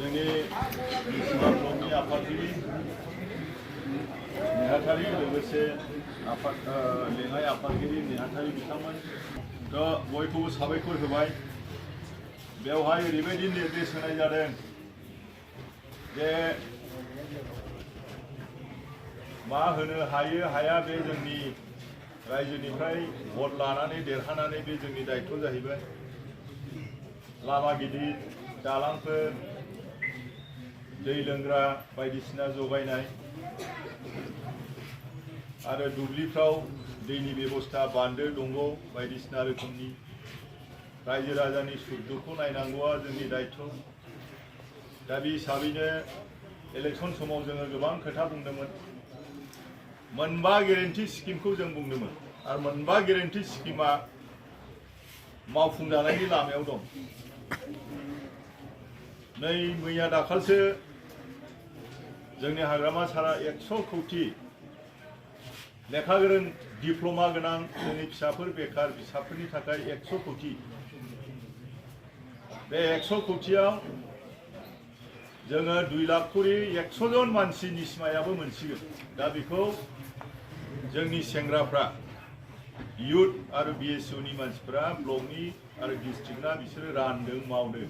जोंनि ब्लकनि आफादगिरि नेहाथारि लोगोसे लेङाइ आफादगिरि नेहाथारि बिथांमोन बयखौबो साबायखर होबाय। बेवहाय ओरैबायदि निर्देश होनाय जादों जे मा होनो हायो हाया बे जोंनि रायजोनिफ्राय भट लानानै देरहानानै बे जोंनि दायित्व जाहैबाय। लामा गिदिर, दालांफोर, दै लोंग्रा बायदिसिना जगायनाय आरो दुब्लिफ्राव दैनि बेबस्था, बान्दो, दंग बायदिसिना रोखोमनि रायजो राजानि सुख दुखु नायनांगौआ जोंनि दायित्व। दा बे हिसाबैनो इलेक्शन समाव जोङो गोबां खोथा बुंदोंमोन। मोनबा गेरेन्टि स्किमखौ जों बुंदोंमोन आरो मोनबा गेरेन्टि स्किमा मावफुंजानायनि लामायाव दं। नै मैया दाखालसो जोंनि हाग्रामा सारा 100 कौटि लेखा गोरों डिप्ल'मा गोनां जोंनि फिसाफोर बेकार फिसाफोरनि थाखाय 100 कौटि। बे 100 कौटियाव जोङो 2 लाख करि 100 जन मानसिनि सिमायाबो मोनसिगोन। दा बेखौ जोंनि सेंग्राफ्रा युथ आरो BSUनि मानसिफ्रा ब्लकनि आरो डिस्ट्रिक्टना बिसोरो रानदों मावदों।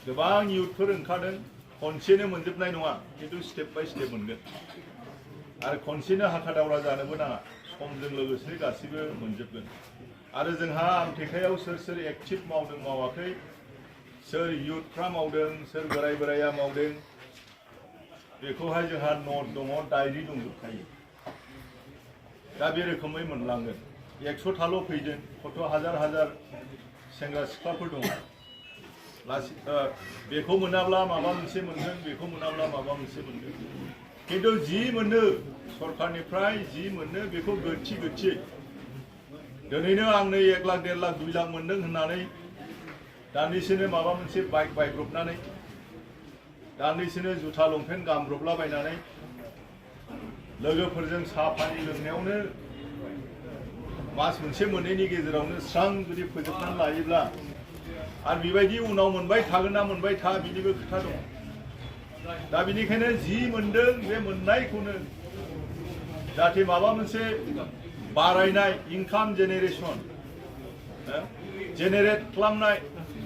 गोबां युथफोर ओंखारदों। खनसेनो मोनजोबनाय नङा, खिन्थु स्टेप बाय स्टेप मोनगोन। आरो खनसेनो हाखा दावरा जानोबो नाङा, समजों लोगोसे गासैबो मोनजोबगोन। आरो जोंहा आमटेकायाव सोर सोर एक्टिभ मावदों मावाखै, सोर युथफ्रा मावदों, सोर बोराय बोराया मावदों, बेखौहाय जोंहा नट दङ, डायरि दंजोबखायो। दा बे रोखोमै मोनलांगोन। 100थाल' फैदों, कत हाजार हाजार सेंग्रा सिख्लाफोर दङ। बेखौ मोनाब्ला माबा मोनसे मोनगोन, बेखौ मोनाब्ला माबा मोनसे मोनगोन। खिन्थु जि मोनो सरकारनिफ्राय जि मोनो बेखौ गोथि दिनैनो आं नै 1 लाख 1.5 लाख 2 लाख मोनदों होननानै दान्दिसेनो माबा मोनसे बाइक बायब्रबनानै दान्दिसेनो जुथा लंपेन्ट गानब्रबलाबायनानै लोगोफोरजों साहा पानि लोंनायावनो मास मोनसे मोननैनि गेजेरावनो स्रां जुदि फोजोबनानै लायोब्ला आरो बेबायदि उनाव मोनबाय थागोन ना मोनबाय था बिनिबो खोथा दङ। दा बेनिखायनो जि मोनदों बे मोननायखौनो जाहाथे माबा मोनसे बारायनाय इनकाम जेनेरेसन जेनेरेट खालामनाय,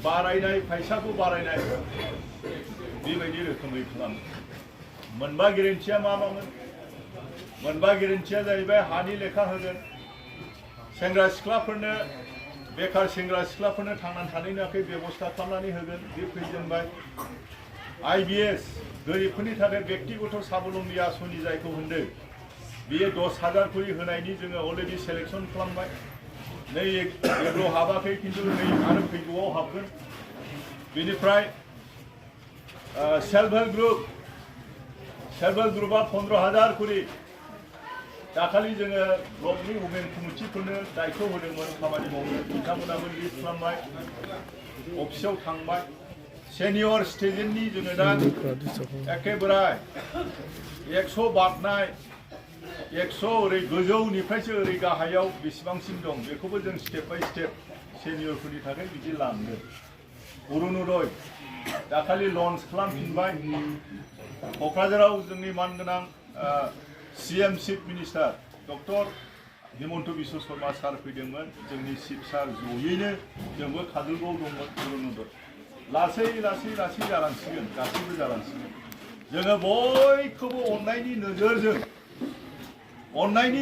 बारायनाय फैसाखौ बारायनाय बेबायदि रोखोमै खालामो। मोनबा गेरेन्टिया मामोन? मोनबा गेरेन्टिया जाहैबाय हानि लेखा होगोन, सेंग्रा सिख्लाफोरनो बेकार सेंग्रा सिख्लाफोरनो थांनानै थानायनि थाखाय बेबस्था खालामनानै होगोन, बे फैजेनबाय। IBS गोरिबफोरनि थाखाय बेक्तिगत साबलम्बी आसनि जायखौ होनदों, बेयो 10,000 करि होनायनि जोङो अलरेडि सेलेक्सन खालामबाय। नै एग्र' हाबाखै, खिन्थु नै आरो फैगौआव हाबगोन। बेनिफ्राय सेल्फ हेल्प ग्रुपआ 15,000 करि। दाखालि जोङो ब्लकनि वुमेन कमिटिफोरनो दायित्व होदोंमोन खामानि मावनो, बिथांमोनाबो लिस्ट खालामबाय, अफिसाव थांबाय। सेनियर सिटिजेननि जोङो दा एखेबारे 100 बारनाय, 100 ओरै गोजौनिफ्रायसो ओरै गाहायाव बेसेबांसिम दं बेखौबो जों स्टेप बाय स्टेप सेनियरफोरनि थाखाय बिदि लांगोन। अरुणोदय दाखालि लन्च खालामफिनबाय। क'क्राझाराव जोंनि मानगोनां CM chief minister doctor Himanta Biswa Sarma sir फैदोंमोन, जोंनि चिफ सार जयैनो जोंबो काजलगावआव दंमोन। अरुणोदय लासै लासै लासै जालांसिगोन, गासैबो जालांसिगोन। जोङो बयखौबो अननायनि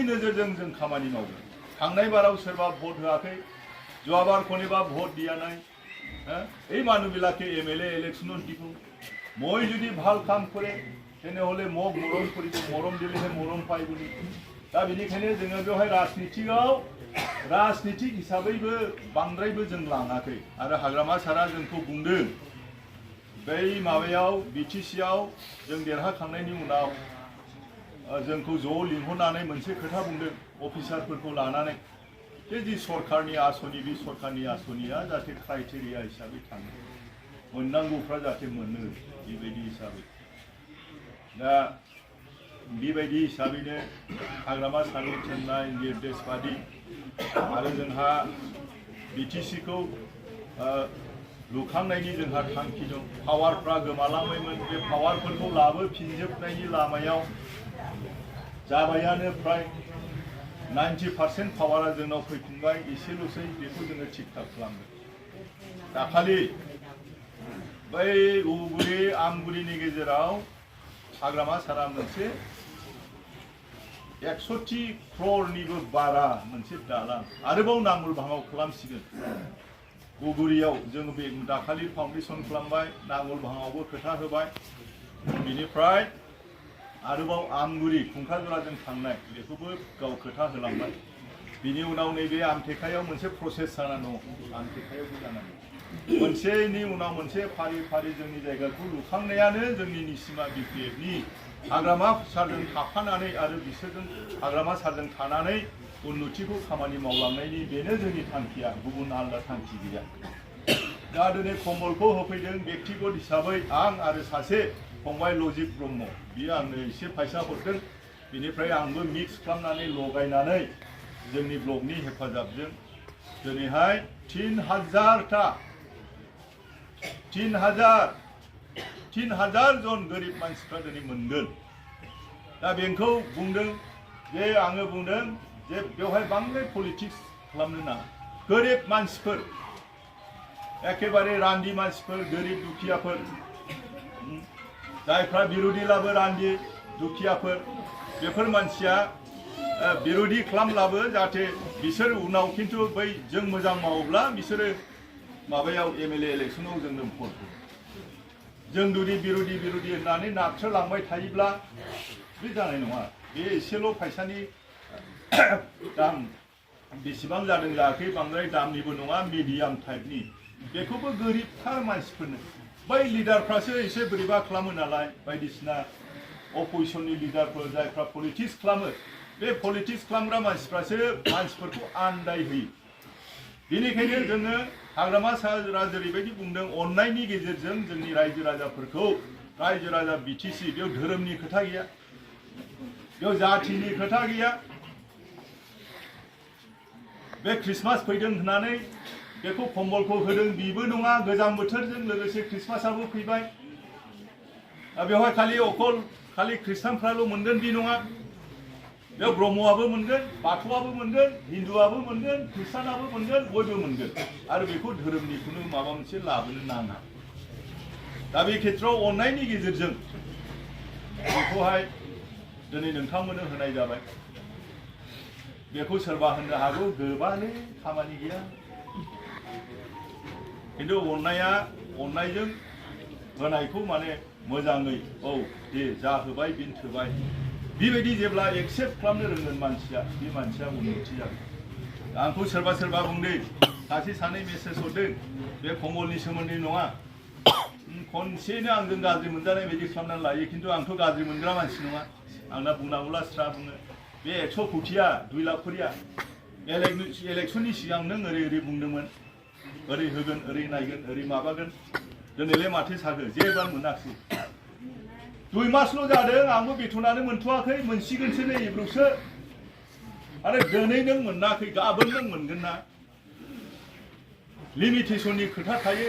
नोजोरजों जों खामानि मावगोन। थांनाय बाराव सोरबा भट होआखै, जोआबार कोनेबा भोट दिया नहीं, এই মানুহবিলাকে MLA ইলেকশনত দিব। মই যদি ভাল কাম কৰে তেনেহলে মোক মৰম কৰিব, মৰম দিলেহে মৰম পায় বুলি। दा बेनिखायनो जोङो बेवहाय राजनितिक हिसाबैबो बांद्रायबो जों लाङाखै। आरो हाग्रामा सारा जोंखौ बुंदों बै माबायाव BTCआव जों देरहाखांनायनि उनाव जोंखौ ज' लिंहरनानै मोनसे खोथा बुंदों अफिसारफोरखौ लानानै, जे सरकारनि आसनि बे सरकारनि आसनिया जाहाथे क्राइटेरिया हिसाबै थाङो, मोननांगौफ्रा जाहाथे मोनो बेबायदि हिसाबै। दा बेबायदि हिसाबैनो हाग्रामा सारनि थिननाय निर्देश बादि आरो जोंहा BTCखौ लुखांनायनि जोंहा थांखि दं पावारफ्रा गोमालांबायमोन बे पावारफोरखौ लाबोफिनजोबनायनि लामायाव जाबायानो फ्राय 90% पावारा जोंनाव फैफिनबाय एसेल'सै बेखौ जोङो थिक थाक खालामदों दाखालि बै उगुरि आमगुरिनि गेजेराव हाग्रामा सारा मोनसे 130 क्र'रनिबो बारा मोनसे दालां आरोबाव नांगुल भाङाव खालामसिगोन उगुरियाव जों बे दाखालि फाउन्डेसन खालामबाय नांगुल भाङावबो खोथा होबाय बिनिफ्राय आरोबाव आमगुरि खुंखाजराजों थांनाय बेखौबो गाव खोथा होलांबाय बिनि उनाव नैबे आमटेकायाव मोनसे प्रसेस जाना दं आमटेकायावबो जानांगौ मोनसेनि उनाव मोनसे फारि फारि जोंनि जायगाखौ लुखांनायानो जोंनि निसिमा बिपिएफनि हाग्रामा सारजों थाफानानै आरो बिसोरजों हाग्रामा सारजों थानानै उन्नतिखौ खामानि मावलांनायनि बेनो जोंनि थांखिया गुबुन आलादा थांखि गैया दा दिनै कम्बलखौ होफैदों व्यक्तिगत हिसाबै आं आरो सासे फंबाय लजित ब्रह्म बियो आंनो एसे फैसा हरदों बिनिफ्राय आंबो मिक्स खालामनानै लगायनानै जोंनि ब्लकनि हेफाजाबजों दिनैहाय 3,000 जन गोरिब मानसिफ्रा दिनै मोनगोन दा बेखौ बुंदों जे आङो बुंदों जे बेवहाय बांद्राय पलिटिक्स खालामनो नाङा गोरिब मानसिफोर एखेबारे रान्दि मानसिफोर गोरिब दुखियाफोर जायफ्रा बिरोधि लाबो रान्दि दुखियाफोर बेफोर मानसिया बिरोधि खालामब्लाबो जाहाथे बिसोर उनाव खिन्थु बै जों मोजां मावोब्ला बिसोरो माबायाव एमएलए इलेक्सनाव जोंनो भट होयो जों जुदि बिरोधि होननानै नारथ्रोलांबाय थायोब्ला बे जानाय नङा बे एसेल' फैसानि दाम बेसेबां जादों जायाखै बांद्राय दामनिबो नङा मिडियाम टाइपनि बेखौबो गोरिबथार मानसिफोरनो बै लिडारफ्रासो एसे बोरैबा खालामो नालाय बायदिसिना अपोजिशननि लिडारफोर जायफ्रा पलिटिक्स खालामो बे पलिटिक्स खालामग्रा मानसिफ्रासो मानसिफोरखौ आन्दायहोयो बेनिखायनो जोङो हाग्रामा सारा जेरैबायदि बुंदों अननायनि गेजेरजों जोंनि रायजो राजाफोरखौ रायजो राजा बिटिसि बेयाव धोरोमनि खोथा गैया बेयाव जातिनि खोथा गैया बे ख्रिस्टमास फैदों होननानै बेखौ कम्बलखौ होदों बेबो नङा गोजां बोथोरजों लोगोसे ख्रिस्टमासाबो फैबाय बेवहाय खालि ख्रिस्टानफ्राल' मोनगोन बे नङा बेयाव ब्रह्मआबो मोनगोन बाथौआबो मोनगोन हिन्दुआबो मोनगोन ख्रिस्टानाबो मोनगोन बयबो मोनगोन आरो बेखौ धोरोमनिखौनो माबा मोनसे लाबोनो नाङा दा बे खेत्रआव अननायनि गेजेरजों बेखौहाय दिनै नोंथांमोननो होनाय जाबाय बेखौ सोरबा होननो हागौ गोबालै खामानि गैया खिन्थु अननायजों होनायखौ माने मोजाङै औ दे जा होबाय बिन थोबाय बेबायदि जेब्ला एक्सेप्ट खालामनो रोंगोन मानसिया बे मानसिया उन्नति जागोन आंखौ सोरबा बुंदों सासे सानै मेसेज हरदों बे कम्बलनि सोमोन्दै नङा खनसेनो आंजों गाज्रि मोनजानाय बायदि खालामनानै लायो खिन्थु आंथ' गाज्रि मोनग्रा मानसि नङा आंना बुंनांगौला स्रा बुङो बे 100 कौटिया 2 लाख करिया इलेक्शननि सिगां नों ओरै बुंदोंमोन ओरै होगोन ओरै नायगोन ओरै माबागोन दिनैलाय माथो साखो जेबो मोनाखै 2 मासल' जादों आंबो बेथनानो मोनथ'वाखै मोनसिगोनसो नै एब्र'सो आरो दिनै नों मोनाखै गाबोन नों मोनगोन ना लिमिटेशननि खोथा थायो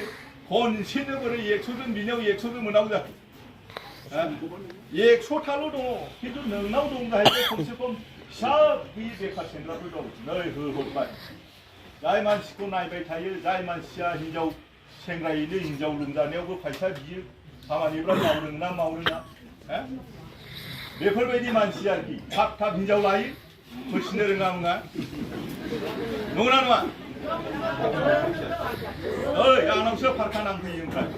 खनसेनो बोरै 100 जन बिनियाव 100 जन मोनाव जाखो 100थाल' दङ खिन्थु नोंनाव दं जाहैबाय खमसे खम हिसाब गैयि बेखार सेंग्राफोर दं नै होहरबाय जाय मानसिखौ नायबाय थायो जाय मानसिया हिनजाव सेंग्रायैनो हिनजाव लोमजानायावबो फैसा बियो खामानिफ्रा मावरोना बेफोरबायदि मानसि आरोखि थाब हिनजाव लायो फैसिनो रोङा नंगौना नङा ओइ आंनावसो फारखा नांफैयो ओमफ्राय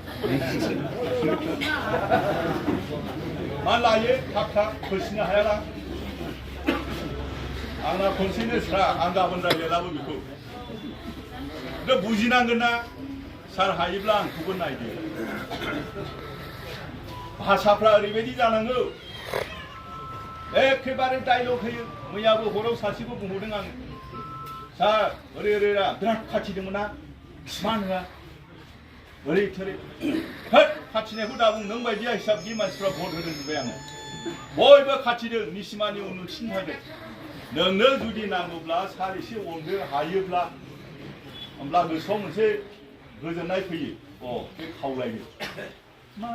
मा लायो थाब फैसिनो हायाला आंना खनसेनो स्रा आं गाबोन रायलायलाबो बेखौ बुजिनांगोन ना सार हायोब्ला आंखौबो नायदो भाषाफ्रा ओरैबायदि जानांगौ एखेबारे डायलग होयो मैयाबो हराव सासेखौ बुंहरदों आं सार ओरै बिराद खाथिदोंमोन ना मान होआ ओरै थोरै होद खाथिनायखौ दा बुं नों बायदिया हिसाबनि मानसिफ्रा भट होदों नुबाय आङो बयबो खाथिदों निसिमानि उन्नतिनि थाखाय नोंनो जुदि नांगौब्ला सार एसे अननो हायोब्ला होमब्ला गोसोआव मोनसे गोजोननाय फैयो बे खावलायनो मा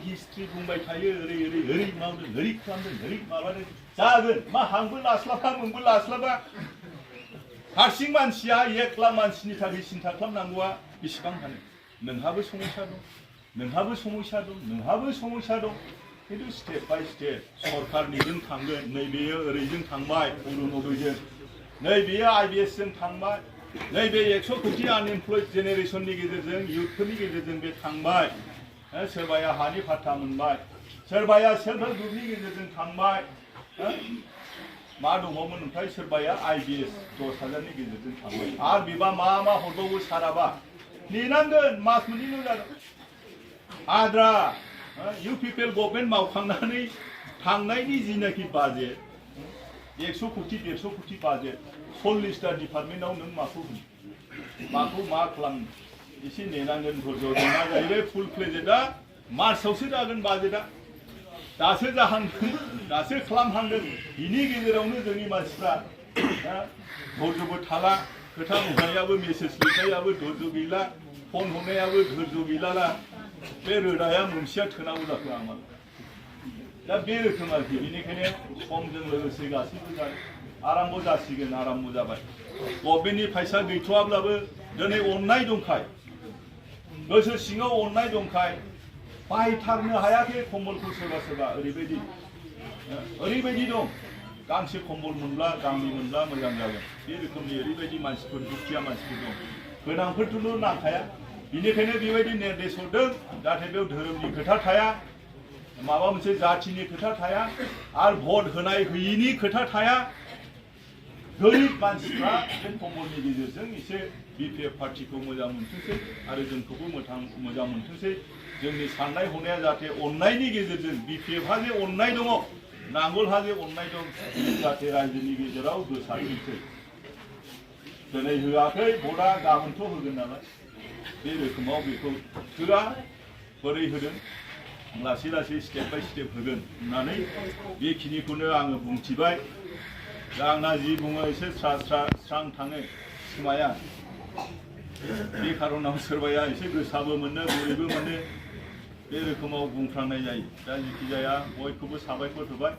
हिस्ट्रि बुंबाय थायो ओरै मावदों ओरै खालामदों ओरै माबादों जागोन मा आंबो लास्लाबा नोंबो लास्लाबा हारसिं मानसिया एकला मानसिनि थाखाय सिन्था खालामनांगौआ बेसेबां हानो नोंहाबो समस्या दं नोंहाबो समस्या दं नोंहाबो समस्या दं किन्तु स्टेप बाय स्टेप सरकारनिजों थांगोन नैबेयो ओरैजों थांबाय अरुणोदयजों नैबेयो IBS जों थांबाय नैबे 100 कोटि आनएमप्लयड जेनेरेशननि गेजेरजों इयुथफोरनि गेजेरजों बे थांबाय सोरबाया हानि फाट्टा मोनबाय सोरबाया सेल्फ हेल्प ग्रुपनि गेजेरजों थांबाय मा दङमोन ओमफ्राय सोरबाया IBS 10,000नि गेजेरजों थांबाय आरो बेबा मा हरबावो साराबा नेनांगोन मास मोननैल' जादों आद्रा UPPL गभर्नमेन्ट मावखांनानै थांनायनि जिनाखि बाजेट 100 कोटि 150 कोटि बाजेट 40टा डिपार्टमेन्टआव नों माखौ मा खालामनो एसे नेनांगोन धैर्य नङा जाहैबाय फुल प्लेजेटआ मार्चआवसो जागोन बाजेटआ दासो जाहांदों दासो खालामहांदों बिनि गेजेरावनो जोंनि मानसिफ्रा धैर्यबो थाला खोथा बुंनायाबो मेसेज लिरनायाबो धैर्य गैला फन हरनायाबो धैर्य गैलाला बे रोदाया मोनसेया थोनांगौ जाखो आंहा दा बे रोखोम आरोखि बेनिखायनो समजों लोगोसे गासैबो आराम्भ जासिगोन आराम्भ जाबाय गभर्नमेन्टनि फैसा गैथ'वाब्लाबो दिनै अननाय दंखाय गोसो सिङाव अननाय दंखाय बायथारनो हायाखै कम्बलखौ सोरबा ओरैबायदि दं गांसे कम्बल मोनब्ला गांनै मोनब्ला मोजां जागोन बे रोखोमनि ओरैबायदि मानसिफोर दुखिया मानसिफोर दं गोनांफोरथ' नांखाया बिनिखायनो बेबायदि निर्देश हरदों जाहाथे बेयाव धोरोमनि खोथा थाया माबा मोनसे जाथिनि खोथा थाया आरो भट होनाय होयिनि खोथा थाया गोरिब मानसिफ्रा बे कम्बलनि गेजेरजों एसे BPF पार्टिखौ मोजां मोनथोंसै आरो जोंखौबो मोजां मोनथोंसै जोंनि साननाय हनाया जाहाथे अननायनि गेजेरजों BPFहा जे अननाय दङ नांगोलहा जे अननाय दं जाहाथे रायजोनि गेजेराव गोसारथोंसै दिनै होआखै भटआ गाबोनथ' होगोन नालाय बे रोखोमाव बेखौ होआ बोरै होदों लासै लासै स्टेप बाय स्टेप होगोन होननानै बेखिनिखौनो आङो बुंथिबाय दा आंना जि बुङो एसे स्रां थाङो सिमाया बे खारनाव सोरबाया एसे गोसाबो मोनो बोरैबो मोनो बे रोखोमाव बुंफ्रांनाय जायो दा जिखि जाया बयखौबो साबायखर होबाय